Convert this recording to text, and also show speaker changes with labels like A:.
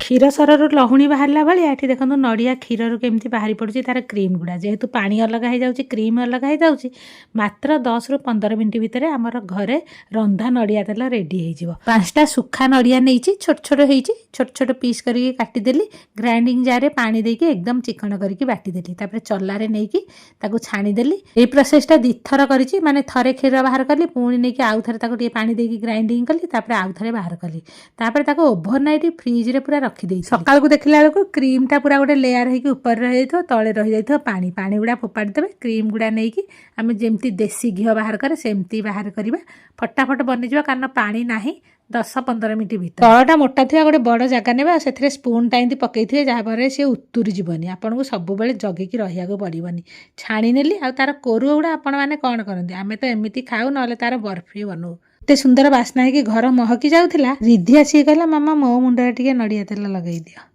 A: କ୍ଷୀର ସରରୁ ଲହୁଣୀ ବାହାରିଲା ଭଳିଆ ଏଠି ଦେଖନ୍ତୁ, ନଡ଼ିଆ କ୍ଷୀରରୁ କେମିତି ବାହାରି ପଡ଼ୁଛି ତାର କ୍ରିମ୍ ଗୁଡ଼ା। ଯେହେତୁ ପାଣି ଅଲଗା ହେଇଯାଉଛି, କ୍ରିମ୍ ଅଲଗା ହେଇଯାଉଛି, ମାତ୍ର 10ରୁ 15 ମିନିଟ୍ ଭିତରେ ଆମର ଘରେ ରନ୍ଧା ନଡ଼ିଆ ତେଲ ରେଡ଼ି ହେଇଯିବ। ପାଞ୍ଚଟା ଶୁଖା ନଡ଼ିଆ ନେଇଛି, ଛୋଟ ଛୋଟ ହେଇଛି, ଛୋଟ ଛୋଟ ପିସ୍ କରିକି କାଟିଦେଲି। ଗ୍ରାଇଣ୍ଡିଙ୍ଗ ଜାରରେ ପାଣି ଦେଇକି ଏକଦମ ଚିକଣ କରିକି ବାଟିଦେଲି। ତାପରେ ଚଲାରେ ନେଇକି ତାକୁ ଛାଣିଦେଲି। ଏଇ ପ୍ରୋସେସଟା ଦୁଇଥର କରିଛି, ମାନେ ଥରେ କ୍ଷୀର ବାହାର କଲି, ପୁଣି ନେଇକି ଆଉ ଥରେ ତାକୁ ଟିକେ ପାଣି ଦେଇକି ଗ୍ରାଇଣ୍ଡିଙ୍ଗ କଲି, ତାପରେ ଆଉ ଥରେ ବାହାର କଲି। ତାପରେ ତାକୁ ଓଭର ନାଇଟ୍ ଫ୍ରିଜରେ ପୁରା ରଖିଦେଇଛି। ସକାଳକୁ ଦେଖିଲା ବେଳକୁ କ୍ରିମ୍ଟା ପୁରା ଗୋଟେ ଲେୟାର ହେଇକି ଉପରେ ରହିଯାଇଥିବ, ତଳେ ରହିଯାଇଥିବ ପାଣି। ପାଣି ଗୁଡ଼ା ଫୋପାଡ଼ି ଦେବେ। କ୍ରିମ୍ ଗୁଡ଼ା ନେଇକି ଆମେ ଯେମିତି ଦେଶୀ ଘିଅ ବାହାର କରେ, ସେମିତି ବାହାର କରିବା। ଫଟାଫଟ ବନିଯିବ, କାରଣ ପାଣି ନାହିଁ। 10-15 ମିନିଟ୍ ଭିତରେ। ତଳଟା ମୋଟା ଥିବା ଗୋଟେ ବଡ଼ ଜାଗା ନେବେ ଆଉ ସେଥିରେ ସ୍ପୁନ୍ଟା ଏମିତି ପକେଇଥିବେ, ଯାହାଫଳରେ ସିଏ ଉତୁରି ଯିବନି। ଆପଣଙ୍କୁ ସବୁବେଳେ ଜଗିକି ରହିବାକୁ ପଡ଼ିବନି। ଛାଣି ନେଲି। ଆଉ ତାର କୋରୁଅ ଗୁଡ଼ା ଆପଣମାନେ କ'ଣ କରନ୍ତି? ଆମେ ତ ଏମିତି ଖାଉ, ନହେଲେ ତାର ବର୍ଫି ବନଉ। ଏତେ ସୁନ୍ଦର ବାସ୍ନା ହେଇକି ଘର ମହକି ଯାଉଥିଲା। ରିଧି ଆସିକି କହିଲା, "ମାମା, ମୋ ମୁଣ୍ଡରେ ଟିକେ ନଡ଼ିଆ ତେଲ ଲଗେଇ ଦିଅ।"